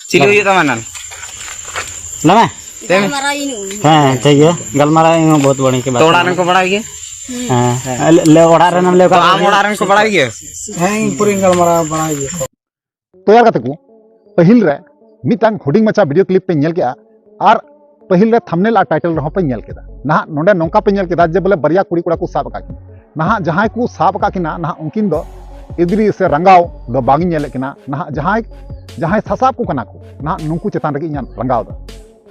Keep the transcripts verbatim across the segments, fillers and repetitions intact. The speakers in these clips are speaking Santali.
ᱪᱤᱞᱤ ᱦᱩᱭᱩᱜ ᱛᱟᱢᱟ ᱱᱟᱱ? ᱞᱟᱢᱟ? ᱛᱮᱢ? ᱜᱟᱞᱢᱟᱨᱟᱣ ᱤᱧ ᱩᱱᱤ᱾ ᱦᱮᱸ, ᱴᱷᱤᱠ ᱜᱮᱭᱟ, ᱜᱟᱞᱢᱟᱨᱟᱣ ᱤᱧ ᱦᱚᱸ ᱵᱚᱦᱩᱛ ᱵᱟᱹᱲᱤᱡ ᱜᱮ ᱛᱚ ᱵᱟᱛᱟᱣ ᱚᱲᱟᱜ ᱨᱮᱱ ᱠᱟᱱᱟ᱾ ᱠᱚ ᱵᱟᱲᱟᱭ ᱜᱮᱭᱟ? ᱦᱮᱸ᱾ ᱦᱮᱸ᱾ ᱞᱮ, ᱞᱮ ᱚᱲᱟᱜ ᱨᱮᱱ ᱮᱢ ᱞᱟᱹᱭ ᱛᱚ ᱟᱠᱟᱫ ᱟᱢ ᱠᱚᱣᱟ? ᱚᱲᱟᱜ ᱨᱮᱱ ᱠᱚ ᱵᱟᱲᱟᱭ ᱜᱮᱭᱟ? ᱦᱮᱸ, ᱤᱧ ᱯᱩᱨᱟᱹᱧ ᱜᱟᱞᱢᱟᱨᱟᱣ ᱵᱟᱲᱟᱭ ᱜᱮᱭᱟ ᱠᱚ᱾ ᱛᱚ ᱭᱟᱨ ᱜᱟᱛᱮ ᱠᱚ, ᱯᱟᱹᱦᱤᱞ ᱨᱮ ᱢᱤᱫᱴᱟᱝ ᱦᱩᱰᱤᱧ ᱢᱟᱪᱷᱟ video clip ᱯᱮ ᱧᱮᱞ ᱠᱮᱜᱼᱟ ᱟᱨ ᱯᱟᱹᱦᱤᱞ ᱨᱮ thumbnail ᱟᱨ title ᱨᱮᱦᱚᱸ ᱯᱮ ᱧᱮᱞ ᱠᱮᱫᱟ᱾ ᱱᱟᱦᱟᱜ ᱱᱚᱰᱮ ᱱᱚᱝᱠᱟ ᱯᱮ ᱧᱮᱞ ᱠᱮᱫᱟ ᱡᱮ ᱵᱚᱞᱮ ᱵᱟᱨᱭᱟ ᱠᱩᱲᱤ ᱠᱚᱲᱟ ᱠᱚ ᱥᱟᱵ ᱟᱠᱟᱫ ᱠᱤᱱᱟ᱾ ᱱᱟᱦᱟᱜ ᱡᱟᱦᱟᱸᱭ ᱠᱚ ᱥᱟᱵ ᱟᱠᱟᱫ ᱠᱤᱱᱟ, ᱱᱟᱦᱟᱜ ᱩᱱᱠᱤᱱ ᱫᱚ ᱮᱫᱽᱨᱤ ᱥᱮ ᱨᱟᱸᱜᱟᱣ ᱫᱚ ᱵᱟᱝ ᱤᱧ ᱧᱮᱞᱮᱫ ᱠᱤᱱᱟ᱾ ᱱᱟᱦᱟᱜ ᱡᱟᱦᱟᱸᱭ, ᱡᱟᱦᱟᱸᱭ ᱥᱟᱥᱟᱵ ᱠᱚ ᱠᱟᱱᱟ ᱠᱚ, ᱱᱟᱦᱟᱜ ᱱᱩᱠᱩ ᱪᱮᱛᱟᱱ ᱨᱮᱜᱮ ᱤᱧᱟᱹᱜ ᱨᱟᱸᱜᱟᱣ ᱫᱚ᱾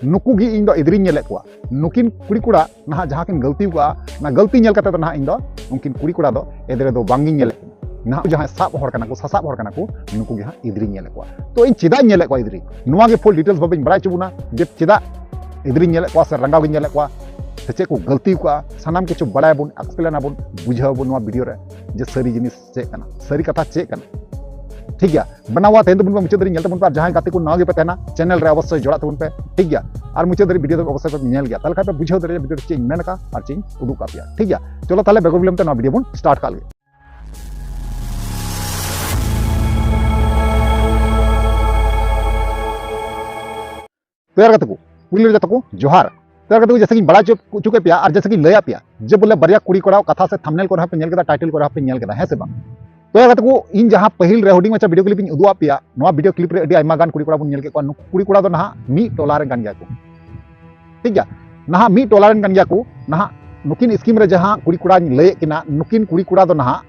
ᱱᱩᱠᱩ ᱜᱮ ᱤᱧ ᱫᱚ ᱮᱫᱽᱨᱤᱧ ᱧᱮᱞᱮᱫ ᱠᱚᱣᱟ᱾ ᱱᱩᱠᱤᱱ ᱠᱩᱲᱤ ᱠᱚᱲᱟ ᱱᱟᱦᱟᱜ ᱡᱟᱦᱟᱸ ᱠᱤᱱ ᱜᱟᱹᱞᱛᱤ ᱟᱠᱟᱫᱼᱟ, ᱚᱱᱟ ᱜᱟᱹᱞᱛᱤ ᱧᱮᱞ ᱠᱟᱛᱮ ᱫᱚ ᱱᱟᱦᱟᱜ ᱤᱧ ᱫᱚ ᱩᱱᱠᱤᱱ ᱠᱩᱲᱤ ᱠᱚᱲᱟ ᱫᱚ ᱮᱫᱽᱨᱮ ᱫᱚ ᱵᱟᱝ ᱜᱤᱧ ᱧᱮᱞᱮᱫ ᱠᱤᱱᱟ᱾ ᱱᱟᱦᱟᱜ ᱡᱟᱦᱟᱸᱭ ᱥᱟᱵ ᱦᱚᱲ ᱠᱟᱱᱟ ᱠᱚ, ᱥᱟᱥᱟᱵ ᱦᱚᱲ ᱠᱟᱱᱟ ᱠᱚ, ᱱᱩᱠᱩ ᱜᱮ ᱦᱟᱸᱜ ᱮᱫᱽᱨᱤᱧ ᱧᱮᱞᱮᱫ ᱠᱚᱣᱟ᱾ ᱛᱚ ᱤᱧ ᱪᱮᱫᱟᱜ ᱤᱧ ᱧᱮᱞᱮᱫ ᱠᱚᱣᱟ ᱮᱫᱽᱨᱤ? ᱱᱚᱣᱟ ᱜᱮ full details ᱵᱷᱟᱵᱮᱧ ᱵᱟᱲᱟᱭ ᱦᱚᱪᱚ ᱵᱚᱱᱟ ᱡᱮ ᱪᱮᱫᱟᱜ ᱮᱫᱽᱨᱤᱧ ᱧᱮᱞᱮᱫ ᱠᱚᱣᱟ ᱥᱮ ᱨᱟᱸᱜᱟᱣ ᱜᱤᱧ ᱧᱮᱞᱮᱫ ᱠᱚᱣᱟ ᱥᱮ ᱪᱮᱫ ᱠᱚ ᱜᱟᱹᱞᱛᱤ ᱟᱠᱟᱫᱼᱟ, ᱥᱟᱱᱟᱢ ᱠᱤᱪᱷᱩ ᱵᱟᱲᱟᱭ ᱟᱵᱚᱱ, explain ᱟᱵᱚᱱ, ᱵᱩᱡᱷᱟᱹᱣ ᱟᱵᱚᱱ ᱱᱚᱣᱟ video ᱨᱮ ᱡᱮ ᱥᱟᱹᱨᱤ ᱡᱤᱱᱤᱥ ᱪᱮᱫ ᱠᱟᱱᱟ, ᱥᱟᱹᱨᱤ ᱠᱟᱛᱷᱟ ᱪᱮᱫ ᱠᱟᱱᱟ᱾ ᱴᱷᱤᱠ ᱜᱮᱭᱟ, ᱵᱮᱱᱟᱣᱟ ᱛᱮᱦᱮᱧ ᱫᱚᱵᱚᱱ ᱢᱩᱪᱟᱹᱫ ᱫᱷᱟᱹᱨᱤᱡ ᱧᱮᱞ ᱛᱟᱵᱚᱱ ᱯᱮ, ᱟᱨ ᱡᱟᱦᱟᱸᱭ ᱜᱟᱛᱮ ᱠᱚ ᱱᱟᱣᱟ ᱜᱮᱯᱮ ᱛᱟᱦᱮᱱᱟ, channel ᱨᱮ ᱚᱵᱚᱥᱥᱳᱭ ᱡᱚᱲᱟᱜ ᱛᱟᱵᱚᱱ ᱯᱮ, ᱴᱷᱤᱠ ᱜᱮᱭᱟ? ᱟᱨ ᱢᱩᱪᱟᱹᱫ ᱫᱷᱟᱹᱨᱤᱡ video ᱫᱚ ᱚᱵᱚᱥᱥᱳᱭ ᱯᱮ ᱧᱮᱞ ᱜᱮᱭᱟ, ᱛᱟᱦᱚᱞᱮ ᱠᱷᱟᱱ ᱯᱮ ᱵᱩᱡᱷᱟᱹᱣ ᱫᱟᱲᱮᱭᱟᱜᱼᱟ video ᱨᱮ ᱪᱮᱫ ᱤᱧ ᱢᱮᱱ ᱟᱠᱟᱫᱼᱟ ᱟᱨ ᱪᱮᱫ ᱤᱧ ᱩᱫᱩᱜ ᱟᱠᱟᱫ ᱯᱮᱭᱟ, ᱴᱷᱤᱠ ᱜᱮᱭᱟ? ᱪᱚᱞᱚ ᱛᱟᱦᱚᱞᱮ ᱵᱮᱜᱚᱨ ᱵᱤᱞᱚᱢ ᱛᱮ ᱱᱚᱣᱟ video ᱵᱚᱱ start ᱠᱟᱜ ᱞᱮᱜᱮ᱾ ᱛᱚ ᱭᱟᱨ ᱜᱟᱛᱮ ᱠᱚ, ᱯᱩᱭᱞᱩ ᱨᱮ ᱡᱚᱛᱚ ᱠᱚ ᱡᱚᱦᱟᱨ᱾ ᱛᱚ ᱭᱟᱨ ᱜᱟᱛᱮ ᱠᱚ, ᱡᱮᱭᱥᱮ ᱠᱤᱧ ᱵᱟᱲᱟᱭ ᱦᱚᱪᱚ, ᱦᱚᱪᱚ ᱠᱮᱫ ᱯᱮᱭᱟ ᱟᱨ ᱡᱮᱭᱥᱮ ᱠᱤᱧ ᱞᱟᱹᱭᱟᱫ ᱯᱮᱭᱟ ᱡᱮ ᱵᱚᱞᱮ ᱵᱟᱨᱭᱟ ᱠᱩᱲᱤ ᱠᱚᱲᱟ ᱠᱟᱛᱷᱟ ᱥᱮ thumbnail ᱠᱚᱨᱮ ᱦᱚᱸ ᱯᱮ ᱧᱮᱞ ᱠᱮᱫᱟ, title ᱠᱚᱨᱮ ᱦᱚᱸ ᱯᱮ ᱧᱮᱞ ᱠᱮᱫᱟ, ᱦᱮᱸ ᱥᱮ ᱵᱟᱝ? ᱛᱚ ᱭᱟᱨ ᱜᱟᱛᱮ ᱠᱚ, ᱤᱧ ᱡᱟᱦᱟᱸ ᱯᱟᱹᱦᱤᱞ ᱨᱮ ᱦᱩᱰᱤᱧ ᱢᱟᱪᱷᱟ video clip ᱤᱧ ᱩᱫᱩᱜ ᱟᱫ ᱯᱮᱭᱟ, ᱱᱚᱣᱟ video clip ᱨᱮ ᱟᱹᱰᱤ ᱟᱭᱢᱟ ᱜᱟᱱ ᱠᱩᱲᱤ ᱠᱚᱲᱟ ᱵᱚᱱ ᱧᱮᱞ ᱠᱮᱫ ᱠᱚᱣᱟ᱾ ᱱᱩᱠᱩ ᱠᱩᱲᱤ ᱠᱚᱲᱟ ᱫᱚ ᱱᱟᱦᱟᱜ ᱢᱤᱫ ᱴᱚᱞᱟ ᱨᱮᱱ ᱠᱟᱱ ᱜᱮᱭᱟ ᱠᱚ, ᱴᱷᱤᱠ ᱜᱮᱭᱟ? ᱱᱟᱦᱟᱜ ᱢᱤᱫ ᱴᱚᱞᱟ ᱨᱮᱱ ᱠᱟᱱ ᱜᱮᱭᱟ ᱠᱚ᱾ ᱱᱟᱦᱟᱜ ᱱᱩᱠᱤᱱ scheme ᱨᱮ ᱡᱟᱦᱟᱸ ᱠᱩᱲᱤ ᱠᱚᱲᱟᱧ ᱞᱟᱹᱭᱮᱫ ᱠᱤᱱᱟ, ᱱᱩᱠᱤᱱ ᱠᱩᱲᱤ ᱠᱚᱲᱟ ᱫᱚ ᱱᱟᱦᱟᱜ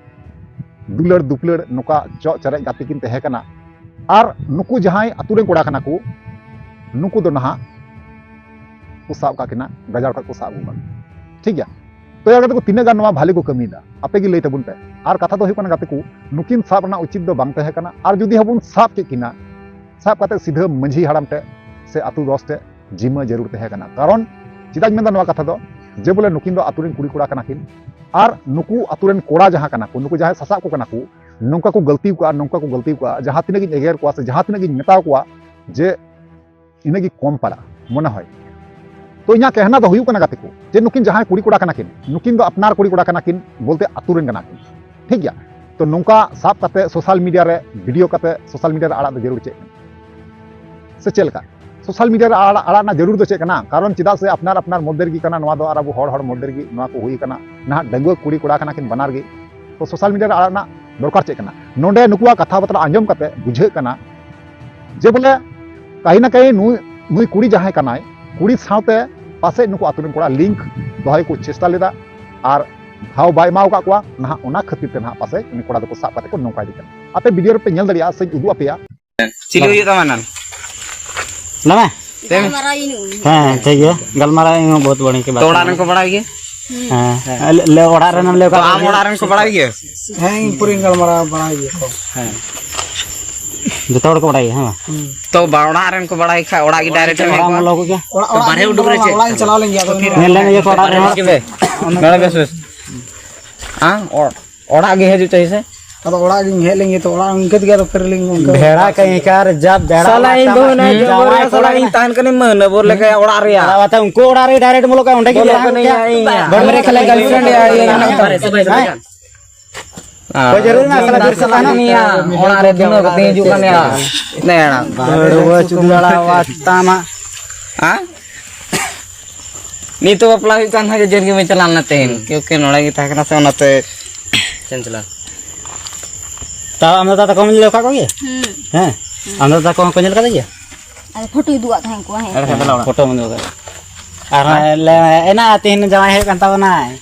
ᱫᱩᱞᱟᱹᱲ ᱫᱩᱯᱞᱟᱹᱲ ᱱᱚᱝᱠᱟ ᱪᱚᱜ ᱪᱟᱨᱮᱡ ᱜᱟᱛᱮ ᱠᱤᱱ ᱛᱟᱦᱮᱸ ᱠᱟᱱᱟ᱾ ᱟᱨ ᱱᱩᱠᱩ ᱡᱟᱦᱟᱸᱭ ᱟᱛᱳ ᱨᱮᱱ ᱠᱚᱲᱟ ᱠᱟᱱᱟ ᱠᱚ, ᱱᱩᱠᱩ ᱫᱚ ᱱᱟᱦᱟᱜ ᱠᱚ ᱥᱟᱵ ᱠᱟᱜ ᱠᱤᱱᱟ, ᱜᱟᱡᱟᱲ ᱠᱷᱚᱱ ᱠᱚ ᱥᱟᱵ ᱟᱹᱜᱩ ᱠᱟᱜ ᱠᱤᱱᱟ, ᱴᱷᱤᱠ ᱜᱮᱭᱟ? ᱛᱚ ᱭᱟᱨ ᱜᱟᱛᱮ ᱠᱚ, ᱛᱤᱱᱟᱹᱜ ᱜᱟᱱ ᱱᱚᱣᱟ ᱵᱷᱟᱞᱮ ᱠᱚ ᱠᱟᱹᱢᱤᱭᱮᱫᱟ, ᱟᱯᱮ ᱜᱮ ᱞᱟᱹᱭ ᱛᱟᱵᱚᱱ ᱯᱮ᱾ ᱟᱨ ᱠᱟᱛᱷᱟ ᱫᱚ ᱦᱩᱭᱩᱜ ᱠᱟᱱᱟ ᱜᱟᱛᱮ ᱠᱚ, ᱱᱩᱠᱤᱱ ᱥᱟᱵ ᱨᱮᱱᱟᱜ ᱩᱪᱤᱛ ᱫᱚ ᱵᱟᱝ ᱛᱟᱦᱮᱸ ᱠᱟᱱᱟ᱾ ᱟᱨ ᱡᱩᱫᱤ ᱦᱚᱸᱵᱚᱱ ᱥᱟᱵ ᱠᱮᱫ ᱠᱤᱱᱟ, ᱥᱟᱵ ᱠᱟᱛᱮ ᱥᱤᱫᱷᱟᱹ ᱢᱟᱹᱡᱷᱤ ᱦᱟᱲᱟᱢ ᱴᱷᱮᱱ ᱥᱮ ᱟᱛᱳ ᱫᱚᱥ ᱴᱷᱮᱱ ᱡᱤᱢᱟᱹ ᱡᱟᱹᱨᱩᱲ ᱛᱟᱦᱮᱸ ᱠᱟᱱᱟ᱾ ᱠᱟᱨᱚᱱ ᱪᱮᱫᱟᱜ ᱤᱧ ᱢᱮᱱᱫᱟ ᱱᱚᱣᱟ ᱠᱟᱛᱷᱟ ᱫᱚ, ᱡᱮ ᱵᱚᱞᱮ ᱱᱩᱠᱤᱱ ᱫᱚ ᱟᱛᱳ ᱨᱮᱱ ᱠᱩᱲᱤ ᱠᱚᱲᱟ ᱠᱟᱱᱟ ᱠᱤᱱ, ᱟᱨ ᱱᱩᱠᱩ ᱟᱛᱳ ᱨᱮᱱ ᱠᱚᱲᱟ ᱡᱟᱦᱟᱸ ᱠᱟᱱᱟ ᱠᱚ, ᱱᱩᱠᱩ ᱡᱟᱦᱟᱸᱭ ᱥᱟᱥᱟᱵ ᱠᱚ ᱠᱟᱱᱟ ᱠᱚ, ᱱᱚᱝᱠᱟ ᱠᱚ ᱜᱟᱹᱞᱛᱤ ᱠᱟᱜᱼᱟ, ᱱᱚᱝᱠᱟ ᱠᱚ ᱜᱟᱹᱞᱛᱤ ᱠᱟᱜᱼᱟ, ᱡᱟᱦᱟᱸ ᱛᱤᱱᱟᱹᱜ ᱜᱤᱧ ᱮᱜᱮᱨ ᱠᱚᱣᱟ ᱥᱮ ᱡᱟᱦᱟᱸ ᱛᱤᱱᱟᱹᱜ ᱜᱤᱧ ᱢᱮᱛᱟ ᱠᱚᱣᱟ, ᱡᱮ ᱤᱱᱟᱹᱜ ᱜᱮ ᱠᱚᱢ ᱯᱟᱲᱟᱜᱼᱟ ᱢᱚᱱᱮ ᱦᱚᱭ᱾ ᱛᱚ ᱤᱧᱟᱹᱜ ᱠᱮᱦᱱᱟ ᱫᱚ ᱦᱩᱭᱩᱜ ᱠᱟᱱᱟ ᱜᱟᱛᱮ ᱠᱚ, ᱡᱮ ᱱᱩᱠᱤᱱ ᱡᱟᱦᱟᱸᱭ ᱠᱩᱲᱤ ᱠᱚᱲᱟ ᱠᱟᱱᱟ ᱠᱤᱱ, ᱱᱩᱠᱤᱱ ᱫᱚ ᱟᱯᱱᱟᱨ ᱠᱩᱲᱤ ᱠᱚᱲᱟ ᱠᱟᱱᱟ ᱠᱤᱱ ᱵᱚᱞᱛᱮ ᱟᱛᱳ ᱨᱮᱱ ᱠᱟᱱᱟ ᱠᱤᱱ, ᱴᱷᱤᱠ ᱜᱮᱭᱟ? ᱛᱚ ᱱᱚᱝᱠᱟ ᱥᱟᱵ ᱠᱟᱛᱮ social media ᱨᱮ video ᱠᱟᱛᱮ social media ᱨᱮ ᱟᱲᱟᱜ ᱫᱚ ᱡᱟᱹᱨᱩᱲ ᱪᱮᱫ ᱠᱟᱱᱟ? ᱥᱮ ᱪᱮᱫ ᱞᱮᱠᱟ? ᱥᱳᱥᱟᱞ ᱢᱤᱰᱤᱭᱟ ᱨᱮ ᱟᱲᱟᱜ, ᱟᱲᱟᱜ ᱨᱮᱱᱟᱜ ᱡᱟᱹᱨᱩᱲ ᱫᱚ ᱪᱮᱫ ᱠᱟᱱᱟ? ᱠᱟᱨᱚᱱ ᱪᱮᱫᱟᱜ ᱥᱮ ᱟᱯᱱᱟᱨ ᱟᱯᱱᱟᱨ ᱢᱚᱫᱽᱫᱷᱮ ᱨᱮᱜᱮ ᱠᱟᱱᱟ, ᱱᱚᱣᱟ ᱫᱚ ᱟᱨ ᱟᱵᱚ ᱦᱚᱲ ᱦᱚᱲ ᱢᱚᱫᱽᱫᱷᱮ ᱨᱮᱜᱮ ᱱᱚᱣᱟ ᱠᱚ ᱦᱩᱭ ᱠᱟᱱᱟ᱾ ᱱᱟᱦᱟᱜ ᱰᱟᱺᱜᱩᱣᱟᱹ ᱠᱩᱲᱤ ᱠᱚᱲᱟ ᱠᱟᱱᱟ ᱠᱤᱱ ᱵᱟᱱᱟᱨ ᱜᱮ, ᱛᱚ ᱥᱳᱥᱟᱞ ᱢᱤᱰᱤᱭᱟ ᱨᱮ ᱟᱲᱟᱜ ᱨᱮᱱᱟᱜ ᱫᱚᱨᱠᱟᱨ ᱪᱮᱫ ᱠᱟᱱᱟ? ᱱᱚᱰᱮ ᱱᱩᱠᱩᱣᱟᱜ ᱠᱟᱛᱷᱟ ᱵᱟᱛᱨᱟ ᱟᱸᱡᱚᱢ ᱠᱟᱛᱮ ᱵᱩᱡᱷᱟᱹᱜ ᱠᱟᱱᱟ ᱡᱮ ᱵᱚᱞᱮ ᱠᱟᱹᱦᱤ ᱱᱟ ᱠᱟᱹᱦᱤ ᱱᱩᱭ, ᱱᱩᱭ ᱠᱩᱲᱤ ᱡᱟᱦᱟᱸᱭ ᱠᱟᱱᱟᱭ, ᱠᱩᱲᱤ ᱥᱟᱶᱛᱮ ᱯᱟᱥᱮᱡ ᱱᱩᱠᱩ ᱟᱛᱳ ᱨᱮᱱ ᱠᱚᱲᱟ ᱞᱤᱝᱠ ᱫᱚᱦᱚᱭ ᱠᱚ ᱪᱮᱥᱴᱟ ᱞᱮᱫᱟ ᱟᱨ ᱫᱷᱟᱣ ᱵᱟᱭ ᱮᱢᱟᱣ ᱟᱠᱟᱫ ᱠᱚᱣᱟ᱾ ᱱᱟᱦᱟᱜ ᱚᱱᱟ ᱠᱷᱟᱹᱛᱤᱨ ᱛᱮ ᱱᱟᱦᱟᱜ ᱯᱟᱥᱮᱡ ᱩᱱᱤ ᱠᱚᱲᱟ ᱫᱚᱠᱚ ᱥᱟᱵ ᱠᱟᱛᱮ ᱠᱚ ᱱᱚᱝᱠᱟ ᱤᱫᱤ ᱠᱟᱱᱟ᱾ ᱟᱯᱮ ᱵᱷᱤᱰᱤᱭᱳ ᱨᱮᱯᱮ ᱧᱮᱞ ᱫᱟᱲᱮᱭᱟᱜᱼᱟ ᱥᱮᱧ ᱩᱫᱩᱜ ᱟᱯᱮᱭᱟ᱾ ᱪᱤᱞᱤ ᱦᱩᱭᱩᱜ ᱛᱟᱢᱟ ᱱᱟᱱ? ᱞᱟᱢᱟ? ᱛᱮᱢ? ᱦᱮᱸ, ᱴᱷᱤᱠ ᱜᱮᱭᱟ᱾ ᱜᱟᱞᱢᱟᱨᱟᱣ ᱤᱧ ᱦᱚᱸ ᱵᱚᱦᱩᱛ ᱵᱟᱹᱲᱤᱡ ᱠᱤ ᱛᱚ ᱵᱟᱛ ᱚᱲᱟᱜ ᱨᱮᱱ ᱠᱚ ᱵᱟᱲᱟᱭ ᱜᱮᱭᱟ? ᱦᱮᱸ᱾ ᱞᱮ, ᱞᱮ ᱚᱲᱟᱜ ᱨᱮᱱ ᱮᱢ ᱞᱟᱹᱭ ᱛᱚ ᱟᱠᱟᱫ ᱟᱢ ᱠᱚᱜᱮᱭᱟ? ᱚᱲᱟᱜ ᱨᱮᱱ ᱠᱚ ᱵᱟᱲᱟᱭ ᱜᱮᱭᱟ? ᱦᱮᱸ, ᱤᱧ ᱯᱩᱨᱟᱹᱧ ᱜᱟᱞᱢᱟᱨᱟᱣ ᱵᱟᱲᱟᱭ ᱜᱮᱭᱟ ᱠᱚ᱾ ᱦᱮᱸ᱾ ᱡᱚᱛᱚ ᱦᱚᱲ ᱠᱚ ᱵᱟᱲᱟᱭ ᱜᱮᱭᱟ, ᱦᱮᱸ ᱵᱟᱝ? ᱦᱩᱸ᱾ ᱛᱚ ᱵᱟ-, ᱚᱲᱟᱜ ᱨᱮᱱ ᱠᱚ ᱵᱟᱲᱟᱭ ᱠᱷᱟᱡ ᱚᱲᱟᱜ ᱜᱮ ᱰᱟᱭᱨᱮᱠᱴ ᱮᱢ ᱦᱮᱡ ᱚᱲᱟᱜ ᱮᱢ ᱠᱚᱜᱼᱟ᱾ ᱵᱚᱞᱚ ᱠᱚᱜ ᱜᱮᱭᱟ? ᱚᱲᱟᱜ, ᱚᱲᱟᱜ ᱵᱟᱨᱦᱮ ᱤᱧ ᱩᱰᱩᱠ ᱨᱮ ᱵᱚᱞᱚ, ᱪᱮᱫ ᱚᱲᱟᱜ ᱤᱧ ᱠᱟᱱᱟ? ᱪᱟᱞᱟᱣ ᱞᱮᱱ ᱜᱮᱭᱟ, ᱟᱫᱚ ᱧᱮᱞ ᱞᱮᱢ ᱤᱭᱟᱹ ᱠᱚ ᱚᱲᱟᱜ ᱨᱮ ᱦᱚᱲ᱾ ᱱᱚᱰᱮ ᱵᱮᱥ ᱵᱮᱥ᱾ ᱦᱮᱸ, ᱚ-, ᱚᱲᱟᱜ ᱜᱮ ᱦᱤᱡᱩᱜ ᱪᱟᱹᱦᱤ ᱥᱮ? ᱟᱫᱚ ᱚᱲᱟᱜ ᱜᱤᱧ ᱦᱮᱡ ᱞᱮᱱ ᱜᱮ, ᱛᱚ ᱚᱲᱟᱜ ᱤᱱᱠᱟᱹ ᱛᱮᱜᱮ ᱟᱫᱚ ᱯᱷᱮᱨ ᱞᱤᱧ ᱚᱱᱠᱟ᱾ ᱵᱷᱮᱲᱟ ᱠᱟᱹᱦᱤᱸᱠᱟᱨ, ᱡᱟᱵ ᱵᱷᱮᱲᱟ ᱥᱟᱞᱟ ᱤᱧ ᱫᱚ ᱦᱩᱱᱟᱹᱝ ᱡᱟᱶᱟᱭ ᱡᱚᱵᱚᱨ ᱠᱚᱲᱟ ᱥᱟᱞᱟ ᱤᱧ ᱠᱟᱱᱟ᱾ ᱛᱟᱦᱮᱱ ᱠᱟᱹᱱᱟᱹᱧ ᱢᱟᱹᱦᱱᱟᱹ ᱵᱚᱨ ᱞᱮᱠᱟ ᱚᱲᱟᱜ ᱨᱮᱭᱟᱜ᱾ ᱟᱫᱚ ᱵᱟᱛᱟ ᱩᱱᱠᱩ ᱚᱲᱟᱜ ᱨᱮ ᱰᱟᱭᱨᱮᱠᱴ ᱵᱚᱞᱚ ᱠᱟᱜ, ᱚᱸᱰᱮ ᱜᱮ ᱵᱚᱞᱚ ᱵᱮᱲᱟ ᱠᱟᱹᱱᱟᱹᱧ ᱦᱟᱸᱜ ᱤᱧ᱾ ᱵᱟᱹᱲᱤᱡ ᱨᱮ ᱠᱷᱟᱞᱟ ᱜᱟᱨᱞᱯᱷᱨᱮᱱᱰ ᱭᱟ, ᱤᱭᱟᱹ ᱦᱮᱸ? ᱦᱳᱭ, ᱡᱟᱹᱨᱩᱲ ᱢᱮ, ᱥᱟᱞᱟ ᱵᱤᱨ ᱥᱮᱫ ᱛᱟᱦᱮᱱᱟ᱾ ᱱᱤᱭᱟ ᱚᱲᱟᱜ ᱨᱮ ᱫᱩᱱᱟᱹᱣ ᱠᱟᱛᱮ ᱦᱤᱡᱩᱜ ᱠᱟᱱ ᱭᱟ᱾ ᱱᱮ ᱮᱲᱟ᱾ ᱵᱟᱹᱲᱣᱟᱹ ᱪᱩᱫᱟᱲᱟ ᱣᱟᱛᱟᱢᱟ᱾ ᱦᱮᱸ? ᱱᱤᱛᱚᱜ ᱵᱟᱯᱞᱟ ᱦᱩᱭᱩᱜ ᱠᱟᱱ ᱛᱟᱦᱮᱸᱫ, ᱡᱮ ᱨᱮᱜᱮ ᱢᱮ ᱪᱟᱞᱟᱣ ᱞᱮᱱᱟ ᱛᱮᱦᱮᱧ᱾ ᱦᱩᱸ᱾ ᱠᱤᱭᱩᱠᱤ ᱱᱚᱰᱮ ᱜᱮ ᱛᱟᱦᱮᱸ ᱠᱟᱱᱟ ᱥᱮ, ᱚᱱᱟᱛᱮ᱾ ᱪᱮᱫ ᱮᱢ ᱪᱟᱞᱟᱣ? ᱛᱟᱣ ᱟᱢ ᱫᱟᱫᱟ ᱛᱟᱠᱚᱢ ᱧᱮᱞ ᱟᱠᱟᱫ ᱠᱚᱜᱮᱭᱟ? ᱦᱩᱸ᱾ ᱦᱮᱸ? ᱟᱢ ᱫᱟᱫᱟ ᱛᱟᱠᱚ ᱦᱚᱸᱠᱚ ᱧᱮᱞ ᱟᱠᱟᱫ ᱜᱮᱭᱟ? ᱟᱫᱚ ᱯᱷᱳᱴᱳᱭ ᱩᱫᱩᱜ ᱟᱜ ᱛᱟᱦᱮᱸᱫ ᱩᱱᱠᱩ, ᱦᱮᱸ᱾ ᱮᱲᱮ ᱠᱷᱟᱱ ᱫᱮᱞᱟ ᱚᱲᱟᱜ᱾ ᱯᱷᱳᱴᱳ ᱢᱮᱱᱟᱜ ᱟᱠᱟᱫᱟ᱾ ᱟᱨ ᱦᱮᱸ? ᱞᱮ-, ᱮᱱᱟ ᱛᱮᱦᱮᱧ ᱡᱟᱶᱟᱭ ᱦᱩᱭᱩᱜ ᱠᱟᱱ ᱛᱟᱵᱚᱱᱟᱭ᱾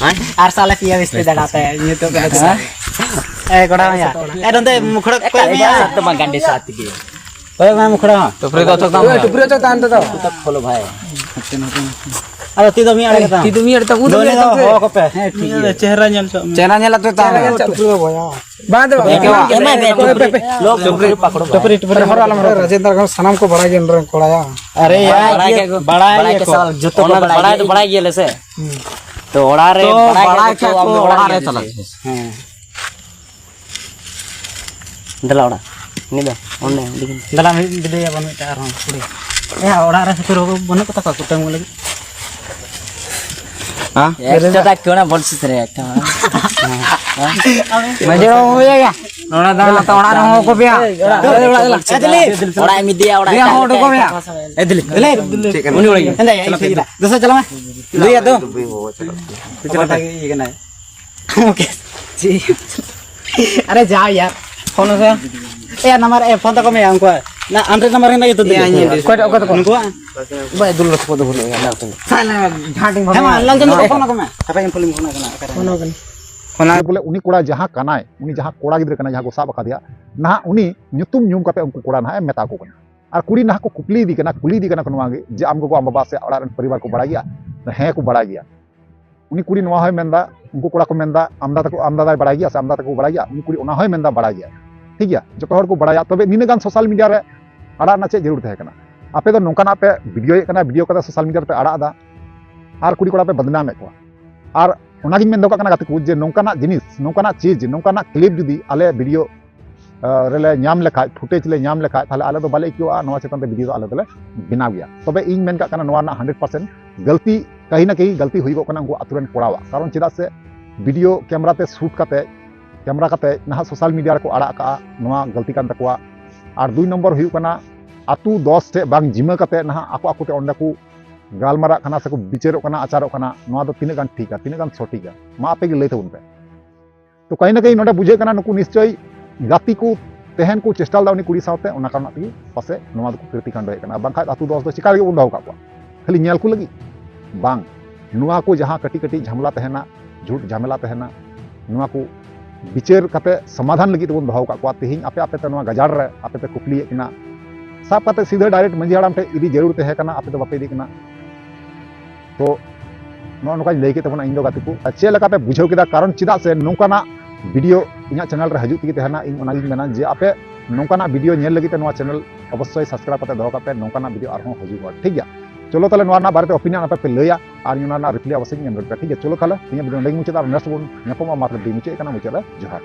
ᱦᱮᱸ? ᱟᱨ ᱥᱟᱞᱮ ᱯᱤᱭᱟ ᱵᱤᱥᱛᱤ ᱫᱟᱲᱟ ᱛᱮ ᱧᱩᱛᱩᱢ ᱠᱟᱱᱟ᱾ ᱦᱮᱸ? ᱮ, ᱠᱚᱲᱟ ᱦᱚᱸᱭᱟ᱾ ᱮ, ᱱᱚᱸᱰᱮ ᱢᱩᱠᱷᱲᱟᱹ ᱠᱚ ᱮᱴᱟᱜ, ᱮᱢᱮᱭᱟ᱾ ᱮᱴᱟᱜ ᱥᱟᱨ ᱫᱚ ᱵᱟᱝ, ᱜᱟᱱᱰᱤ ᱥᱟᱨ ᱛᱮᱜᱮ᱾ ᱦᱳᱭ, ᱢᱟ ᱢᱩᱠᱷᱲᱟᱹ ᱦᱚᱸ᱾ ᱴᱩᱯᱨᱤ ᱫᱚ ᱚᱪᱚᱜ ᱛᱟᱢ ᱦᱳᱭ, ᱦᱟᱸᱜ᱾ ᱴᱩᱯᱨᱤ ᱚᱪᱚᱜ ᱛᱟᱢ ᱛᱮᱫᱚ᱾ ᱠᱷᱳᱞᱳ ᱵᱷᱟᱭ᱾ ᱟᱫᱚ ᱛᱤ ᱫᱚ ᱢᱤᱫ ᱟᱲᱮ ᱜᱮ ᱛᱟᱢ᱾ ᱛᱤ ᱫᱚ ᱢᱤᱫ ᱟᱲᱮ ᱛᱟᱢ ᱫᱚ ᱥᱮ? ᱩᱱᱤ ᱫᱚ ᱦᱚᱦᱚ ᱠᱚᱯᱮ᱾ ᱦᱮᱸ, ᱴᱷᱤᱠ ᱜᱮᱭᱟ᱾ ᱪᱮᱦᱨᱟ ᱧᱮᱞ ᱦᱚᱪᱚᱜ ᱢᱮ᱾ ᱪᱮᱦᱨᱟ ᱧᱮᱞ ᱦᱚᱪᱚᱜ ᱛᱟᱢ᱾ ᱴᱩᱯᱨᱤ ᱫᱚ ᱵᱚᱭᱦᱟ᱾ ᱵᱟᱝ ᱫᱚ ᱵᱟᱝ᱾ ᱮᱢᱟᱭ ᱢᱮ, ᱴᱩᱯᱨᱤ᱾ ᱞᱳ, ᱴᱩᱯᱨᱤ ᱯᱟᱠᱲᱚ᱾ ᱴᱩᱯᱨᱤ, ᱴᱩᱯᱨᱤ᱾ ᱦᱚᱨᱚᱜ ᱟᱞᱚᱢ ᱦᱚᱨᱚᱜᱟ᱾ ᱨᱟᱡᱮᱱᱫᱨ ᱠᱷᱚᱱ ᱥᱟᱱᱟᱢ ᱠᱚ ᱵᱟᱲᱟᱭ ᱜᱮᱭᱟ ᱱᱚᱰᱮ ᱨᱮᱱ ᱠᱚᱲᱟ ᱭᱟ᱾ ᱟᱨᱮ ᱭᱟ, ᱵᱟᱲᱟᱭ ᱤᱭᱟᱹ, ᱜᱮᱭᱟ ᱠᱚ᱾ ᱵᱟᱲᱟᱭ ᱵᱟᱲᱟᱭ ᱜᱮᱭᱟ ᱠᱚ ᱠᱚ᱾ ᱥᱟᱞᱟ, ᱡᱚᱛᱚ ᱠᱚ ᱚᱱᱟ ᱫᱚ ᱵᱟᱲᱟᱭ ᱵᱟᱲᱟᱭ ᱜᱮᱭᱟ᱾ ᱫᱚ ᱵᱟᱲᱟᱭ ᱜᱮᱭᱟ ᱞᱮ ᱥᱮ᱾ ᱦᱩᱸ᱾ ᱛᱚ ᱵᱟᱲᱟᱭ ᱠᱷᱟᱡ ᱠᱚ ᱚᱲᱟᱜ ᱨᱮ ᱪᱟᱞᱟᱜ ᱯᱮ᱾ ᱦᱮᱸ᱾ ᱫᱮᱞᱟ ᱚᱲᱟᱜ᱾ ᱱᱤᱛ ᱫᱚ ᱚᱸᱰᱮ ᱩᱰᱩᱠ ᱮᱱ᱾ ᱫᱮᱞᱟ ᱢᱤᱫ ᱵᱤᱫᱟᱹᱭ ᱭᱟᱵᱚᱱ ᱢᱤᱫᱴᱟᱝ ᱟᱨᱦᱚᱸ ᱠᱩᱲᱤ᱾ ᱮ, ᱚᱲᱟᱜ ᱨᱮ ᱥᱩᱠᱨᱤ ᱵᱟᱹᱵᱩ ᱵᱟᱹᱱᱩᱜ ᱠᱚ ᱛᱟᱠᱚᱣᱟ ᱠᱩᱴᱟᱹᱢ ᱞᱟᱹᱜᱤᱫ? ᱦᱮᱸ? ᱮᱠᱥᱚ ᱴᱟᱠᱟ ᱠᱤ ᱚᱱᱟ ᱵᱚᱞ ᱥᱤᱥ ᱨᱮ ᱮᱠᱴᱟ ᱦᱚᱸ? ᱢᱟᱡᱷᱮ ᱨᱮ ᱦᱩᱭ ᱜᱮᱭᱟ᱾ ᱱᱚᱰᱮ ᱫᱚ ᱚᱲᱟᱜ ᱨᱮ ᱦᱚᱦᱚ ᱠᱚ ᱯᱮᱭᱟ᱾ ᱚᱲᱟᱜ ᱮᱢ ᱤᱫᱤᱭᱟ, ᱚᱲᱟᱜ ᱮᱢ ᱤᱫᱤᱭᱟ᱾ ᱮ ᱫᱤᱞᱤᱯ, ᱚᱲᱟᱜ ᱮᱢ ᱤᱫᱤᱭᱟ᱾ ᱮ ᱫᱤᱞᱤᱯ, ᱩᱱᱤ ᱚᱲᱟᱜ ᱤᱧ ᱤᱫᱤᱭᱟ᱾ ᱫᱮᱥᱮ ᱪᱟᱞᱟᱜ ᱢᱮ᱾ ᱞᱟᱹᱭᱟ ᱫᱚ᱾ ᱚᱠᱟᱴᱟᱜ ᱜᱮ ᱤᱭᱟᱹ ᱠᱟᱱᱟᱭ᱾ ᱟᱨᱮ ᱡᱟ ᱭᱟᱨ, ᱯᱷᱳᱱ ᱢᱮᱥᱮ᱾ ᱮ ᱱᱟᱢᱵᱟᱨ, ᱮ ᱯᱷᱳᱱ ᱛᱟᱠᱚ ᱢᱮ ᱩᱱᱠᱩᱣᱟᱜ᱾ ᱱᱟ ᱟᱱᱰᱨᱮᱰ ᱱᱟᱢᱵᱟᱨ ᱦᱮᱱᱟᱜ ᱜᱮᱛᱚ ᱫᱤᱞᱤᱯ᱾ ᱚᱠᱚᱭ ᱚᱠᱚᱭ ᱛᱟᱠᱚ? ᱩᱱᱠᱩᱣᱟᱜ᱾ ᱵᱟᱭ ᱫᱩᱞ ᱨᱚᱥᱯᱚᱫ ᱫᱚ ᱵᱟᱹᱱᱩᱜ ᱭᱟ, ᱚᱱᱟ ᱠᱚ᱾ ᱥᱟᱞᱟ ᱡᱷᱟᱴ ᱤᱧ ᱦᱮᱸ, ᱢᱟ, ᱯᱷᱳᱱ ᱞᱟᱞ ᱪᱟᱸᱫᱩ ᱟᱢᱟ᱾ ᱯᱷᱳᱱ ᱟᱠᱚ ᱢᱮ᱾ ᱦᱟᱯᱮ ᱤᱧ ᱯᱷᱳᱱ ᱤᱧ ᱯᱷᱳᱱ ᱟᱠᱚ ᱠᱟᱱᱟ᱾ ᱚᱠᱟᱨᱮ? ᱯᱷᱳᱱ ᱟᱠᱚ ᱠᱟᱱᱟ᱾ ᱯᱷᱳᱱ ᱟᱭ᱾ ᱵᱚᱞᱮ ᱩᱱᱤ ᱠᱚᱲᱟ ᱡᱟᱦᱟᱸ ᱠᱟᱱᱟᱭ, ᱩᱱᱤ ᱡᱟᱦᱟᱸ ᱠᱚᱲᱟ ᱜᱤᱫᱽᱨᱟᱹ ᱠᱟᱱᱟᱭ, ᱡᱟᱦᱟᱸ ᱠᱚ ᱥᱟᱵ ᱟᱠᱟᱫᱮᱭᱟ, ᱱᱟᱦᱟᱜ ᱩᱱᱤ ᱧᱩᱛᱩᱢ ᱧᱩᱢ ᱠᱟᱛᱮ ᱩᱱᱠᱩ ᱠᱚᱲᱟ ᱱᱟᱦᱟᱜ ᱮ ᱢᱮᱛᱟ ᱠᱚ ᱠᱟᱱᱟ᱾ ᱟᱨ ᱠᱩᱲᱤ ᱱᱟᱦᱟᱜ ᱠᱚ ᱠᱩᱠᱞᱤ ᱤᱫᱤ ᱠᱟᱱᱟ, ᱠᱩᱞᱤ ᱤᱫᱤ ᱠᱟᱱᱟ ᱠᱚ ᱱᱚᱣᱟ ᱜᱮ ᱡᱮ, "ᱟᱢ ᱜᱚᱜᱚ, ᱟᱢ ᱵᱟᱵᱟ ᱥᱮ ᱚᱲᱟᱜ ᱨᱮᱱ ᱯᱚᱨᱤᱵᱟᱨ ᱠᱚ ᱵᱟᱲᱟᱭ ᱜᱮᱭᱟ?" ᱦᱮᱸ ᱠᱚ ᱵᱟᱲᱟᱭ ᱜᱮᱭᱟ᱾ ᱩᱱᱤ ᱠᱩᱲᱤ ᱱᱚᱣᱟ ᱦᱚᱸᱭ ᱢᱮᱱᱫᱟ, ᱩᱱᱠᱩ ᱠᱚᱲᱟ ᱠᱚ ᱢᱮᱱᱫᱟ, "ᱟᱢᱫᱟ ᱛᱟᱠᱚ, ᱟᱢᱫᱟ ᱫᱟᱭ ᱵᱟᱲᱟᱭ ᱜᱮᱭᱟ ᱥᱮ ᱟᱢᱫᱟ ᱛᱟᱠᱚ ᱠᱚ ᱵᱟᱲᱟᱭ ᱜᱮᱭᱟ?" ᱩᱱᱤ ᱠᱩᱲᱤ ᱚᱱᱟ ᱦᱚᱸᱭ ᱢᱮᱱᱫᱟ, "ᱵᱟᱲᱟᱭ ᱜᱮᱭᱟ᱾" ᱴᱷᱤᱠ ᱜᱮᱭᱟ, ᱡᱚᱛᱚ ᱦᱚᱲ ᱠᱚ ᱵᱟᱲᱟᱭᱟ, ᱛᱚᱵᱮ ᱱᱤᱱᱟᱹᱜ ᱜᱟᱱ ᱥᱳᱥᱟᱞ ᱢᱤᱰᱤᱭᱟ ᱨᱮ ᱟᱲᱟᱜ ᱨᱮᱱᱟᱜ ᱪᱮᱫ ᱡᱟᱹᱨᱩᱲ ᱛᱟᱦᱮᱸ ᱠᱟᱱᱟ? ᱟᱯᱮ ᱫᱚ ᱱᱚᱝᱠᱟᱱᱟᱜ ᱯᱮ ᱵᱷᱤᱰᱤᱭᱳᱭᱮᱫ ᱠᱟᱱᱟ, ᱵᱷᱤᱰᱤᱭᱳ ᱠᱟᱛᱮ ᱥᱳᱥᱟᱞ ᱢᱤᱰᱤᱭᱟ ᱨᱮᱯᱮ ᱟᱲᱟᱜ ᱮᱫᱟ, ᱟᱨ ᱠᱩᱲᱤ ᱠᱚᱲᱟ ᱯᱮ ᱵᱟᱫᱱᱟᱢᱮᱫ ᱠᱚᱣᱟ᱾ ᱟᱨ ᱚᱱᱟᱜᱤᱧ ᱢᱮᱱ ᱫᱚᱦᱚ ᱠᱟᱜ ᱠᱟᱱᱟ ᱜᱟᱛᱮ ᱠᱚ, ᱡᱮ ᱱᱚᱝᱠᱟᱱᱟᱜ ᱡᱤᱱᱤᱥ, ᱱᱚᱝᱠᱟᱱᱟᱜ ᱪᱤᱡᱽ, ᱱᱚᱝᱠᱟᱱᱟᱜ ᱠᱞᱤᱯ ᱡᱩᱫᱤ ᱟᱞᱮ ᱵᱷᱤᱰᱤᱭᱳ, ᱟᱸ, ᱨᱮᱞᱮ ᱧᱟᱢ ᱞᱮᱠᱷᱟᱡ, ᱯᱷᱩᱴᱮᱡᱽ ᱞᱮ ᱧᱟᱢ ᱞᱮᱠᱷᱟᱡ, ᱛᱟᱦᱞᱮ ᱟᱞᱮ ᱫᱚ ᱵᱟᱞᱮ ᱟᱹᱭᱠᱟᱹᱣᱟ, ᱱᱚᱣᱟ ᱪᱮᱛᱟᱱ ᱛᱮ ᱵᱷᱤᱰᱤᱭᱳ ᱫᱚ ᱟᱞᱮ ᱫᱚᱞᱮ ᱵᱮᱱᱟᱣ ᱜᱮᱭᱟ᱾ ᱛᱚᱵᱮ ᱤᱧ ᱢᱮᱱ ᱠᱟᱜ ᱠᱟᱱᱟ, ᱱᱚᱣᱟ ᱨᱮᱱᱟᱜ ᱦᱟᱱᱰᱨᱮᱰ ᱯᱟᱨᱥᱮᱱᱴ ᱜᱟᱹᱞᱛᱤ, ᱠᱟᱹᱦᱤ ᱱᱟ ᱠᱟᱹᱦᱤ ᱜᱟᱹᱞᱛᱤ ᱦᱩᱭᱩᱜᱚᱜ ᱠᱟᱱᱟ ᱩᱱᱠᱩ ᱟᱛᱳ ᱨᱮᱱ ᱠᱚᱲᱟᱣᱟᱜ᱾ ᱠᱟᱨᱚᱱ ᱪᱮᱫᱟᱜ ᱥᱮ ᱵᱷᱤᱰᱤᱭᱳ ᱠᱮᱢᱨᱟ ᱛᱮ ᱥᱩᱴ ᱠᱟᱛᱮ, ᱠᱮᱢᱨᱟ ᱠᱟᱛᱮ ᱱᱟᱦᱟᱜ ᱥᱳᱥᱟᱞ ᱢᱤᱰᱤᱭᱟ ᱨᱮᱠᱚ ᱟᱲᱟᱜ ᱠᱟᱜᱼᱟ, ᱱᱚᱣᱟ ᱜᱟᱹᱞᱛᱤ ᱠᱟᱱ ᱛᱟᱠᱚᱣᱟ᱾ ᱟᱨ ᱫᱩᱭ ᱱᱚᱢᱵᱚᱨ ᱦᱩᱭᱩᱜ ᱠᱟᱱᱟ, ᱟᱛᱳ ᱫᱚᱥ ᱴᱷᱮᱡ ᱵᱟᱝ ᱡᱤᱢᱟᱹ ᱠᱟᱛᱮ ᱱᱟᱦᱟᱜ ᱟᱠᱚ ᱟᱠᱚ ᱛᱮ ᱚᱸᱰᱮ ᱠᱚ ᱜᱟᱞᱢᱟᱨᱟᱜ ᱠᱟᱱᱟ ᱥᱮᱠᱚ ᱵᱤᱪᱟᱹᱨᱚᱜ ᱠᱟᱱᱟ, ᱟᱪᱟᱨᱚᱜ ᱠᱟᱱᱟ, ᱱᱚᱣᱟ ᱫᱚ ᱛᱤᱱᱟᱹᱜ ᱜᱟᱱ ᱴᱷᱤᱠᱟ, ᱛᱤᱱᱟᱹᱜ ᱜᱟᱱ ᱥᱚᱴᱷᱤᱠᱟ? ᱢᱟ ᱟᱯᱮ ᱜᱮ ᱞᱟᱹᱭ ᱛᱟᱵᱚᱱ ᱯᱮ᱾ ᱛᱚ ᱠᱟᱹᱦᱤ ᱱᱟ ᱠᱟᱹᱦᱤ ᱱᱚᱰᱮ ᱵᱩᱡᱷᱟᱹᱜ ᱠᱟᱱᱟ, ᱱᱩᱠᱩ ᱱᱤᱥᱪᱚᱭ ᱜᱟᱛᱮ ᱠᱚ ᱛᱟᱦᱮᱱ ᱠᱚ ᱪᱮᱥᱴᱟ ᱞᱮᱫᱟ ᱩᱱᱤ ᱠᱩᱲᱤ ᱥᱟᱶᱛᱮ, ᱚᱱᱟ ᱠᱟᱨᱚᱱ ᱛᱮᱜᱮ ᱯᱟᱥᱮᱡ ᱱᱚᱣᱟ ᱫᱚᱠᱚ ᱠᱨᱤᱛᱤ ᱠᱟᱱᱰᱚᱭᱮᱫ ᱠᱟᱱᱟ᱾ ᱵᱟᱝᱠᱷᱟᱡ ᱟᱛᱳ ᱫᱚᱥ ᱫᱚ ᱪᱮᱠᱟ ᱞᱟᱹᱜᱤᱫ ᱵᱚᱱ ᱫᱚᱦᱚ ᱠᱟᱜ ᱠᱚᱣᱟ? ᱠᱷᱟᱹᱞᱤ ᱧᱮᱞ ᱠᱚ ᱞᱟᱹᱜᱤᱫ? ᱵᱟᱝ, ᱱᱚᱣᱟ ᱠᱚ ᱡᱟᱦᱟᱸ ᱠᱟᱹᱴᱤᱡ ᱠᱟᱹᱴᱤᱡ ᱡᱷᱟᱢᱮᱞᱟ ᱛᱟᱦᱮᱱᱟ, ᱡᱷᱩᱴ ᱡᱷᱟᱢᱮᱞᱟ ᱛᱟᱦᱮᱱᱟ, ᱱᱚᱣᱟ ᱠᱚ ᱵᱤᱪᱟᱹᱨ ᱠᱟᱛᱮ ᱥᱚᱢᱟᱫᱷᱟᱱ ᱞᱟᱹᱜᱤᱫ ᱛᱮᱵᱚᱱ ᱫᱚᱦᱚ ᱟᱠᱟᱫ ᱠᱚᱣᱟ᱾ ᱛᱮᱦᱮᱧ ᱟᱯᱮ ᱟᱯᱮ ᱛᱮ ᱱᱚᱣᱟ ᱜᱟᱡᱟᱲ ᱨᱮ ᱟᱯᱮ ᱯᱮ ᱠᱩᱠᱞᱤᱭᱮᱫ ᱠᱤᱱᱟ, ᱥᱟᱵ ᱠᱟᱛᱮ ᱥᱤᱫᱷᱟᱹ ᱰᱟᱭᱨᱮᱠᱴ ᱢᱟᱹᱡᱷᱤ ᱦᱟᱲᱟᱢ ᱴᱷᱮᱱ ᱤᱫᱤ ᱡᱟᱹᱨᱩᱲ ᱛᱟᱦᱮᱸ ᱠᱟᱱᱟ, ᱟᱯᱮ ᱫᱚ ᱵᱟᱯᱮ ᱤᱫᱤ ᱠᱟᱱᱟ᱾ ᱛᱚ ᱱᱚᱜᱼᱚ ᱱᱚᱝᱠᱟᱧ ᱞᱟᱹᱭ ᱠᱮᱫ ᱛᱟᱵᱚᱱᱟ ᱤᱧ ᱫᱚ ᱜᱟᱛᱮ ᱠᱚ᱾ ᱟᱨ ᱪᱮᱫ ᱞᱮᱠᱟ ᱯᱮ ᱵᱩᱡᱷᱟᱹᱣ ᱠᱮᱫᱟ? ᱠᱟᱨᱚᱱ ᱪᱮᱫᱟᱜ ᱥᱮ ᱱᱚᱝᱠᱟᱱᱟᱜ ᱵᱷᱤᱰᱤᱭᱳ ᱤᱧᱟᱹᱜ ᱪᱮᱱᱮᱞ ᱨᱮ ᱦᱤᱡᱩᱜ ᱛᱮᱜᱮ ᱛᱟᱦᱮᱱᱟ, ᱤᱧ ᱚᱱᱟᱜᱤᱧ ᱢᱮᱱᱟ ᱡᱮ ᱟᱯᱮ ᱱᱚᱝᱠᱟᱱᱟᱜ ᱵᱷᱤᱰᱤᱭᱳ ᱧᱮᱞ ᱞᱟᱹᱜᱤᱫ ᱛᱮ ᱱᱚᱣᱟ ᱪᱮᱱᱮᱞ ᱚᱵᱚᱥᱥᱳᱭ ᱥᱟᱵᱥᱠᱨᱟᱭᱤᱵ ᱠᱟᱛᱮ ᱫᱚᱦᱚ ᱠᱟᱜ ᱯᱮ, ᱱᱚᱝᱠᱟᱱᱟᱜ ᱵᱷᱤᱰᱤᱭᱳ ᱟᱨᱦᱚᱸ ᱦᱤᱡᱩᱜᱼᱟ, ᱴᱷᱤᱠ ᱜᱮᱭᱟ? ᱪᱚᱞᱚ ᱛᱟᱦᱞᱮ ᱱᱚᱣᱟ ᱨᱮᱱᱟᱜ ᱵᱟᱨᱮᱛᱮ ᱚᱯᱤᱱᱤᱭᱚᱱ ᱟᱯᱮ ᱯᱮ ᱞᱟᱹᱭᱟ ᱟᱨ ᱤᱧ ᱚᱱᱟ ᱨᱮᱱᱟᱜ ᱨᱤᱯᱞᱟᱭ ᱚᱵᱚᱥᱥᱳᱭ ᱤᱧ ᱮᱢ ᱨᱩᱣᱟᱹᱲ ᱯᱮᱭᱟ, ᱴᱷᱤᱠ ᱜᱮᱭᱟ? ᱪᱚᱞᱚ ᱛᱟᱦᱞᱮ ᱛᱮᱦᱮᱧᱟᱜ ᱵᱷᱤᱰᱤᱭᱳ ᱱᱚᱸᱰᱮ ᱜᱮ ᱢᱩᱪᱟᱹᱫ, ᱟᱨ ᱱᱮᱠᱥᱴ ᱵᱚᱱ ᱧᱟᱯᱟᱢᱟ, ᱢᱟ ᱛᱟᱦᱞᱮ ᱢᱩᱪᱟᱹᱫ ᱠᱟᱱᱟ, ᱢᱩᱪᱟᱹᱫ ᱨᱮ ᱡᱚᱦᱟᱨ᱾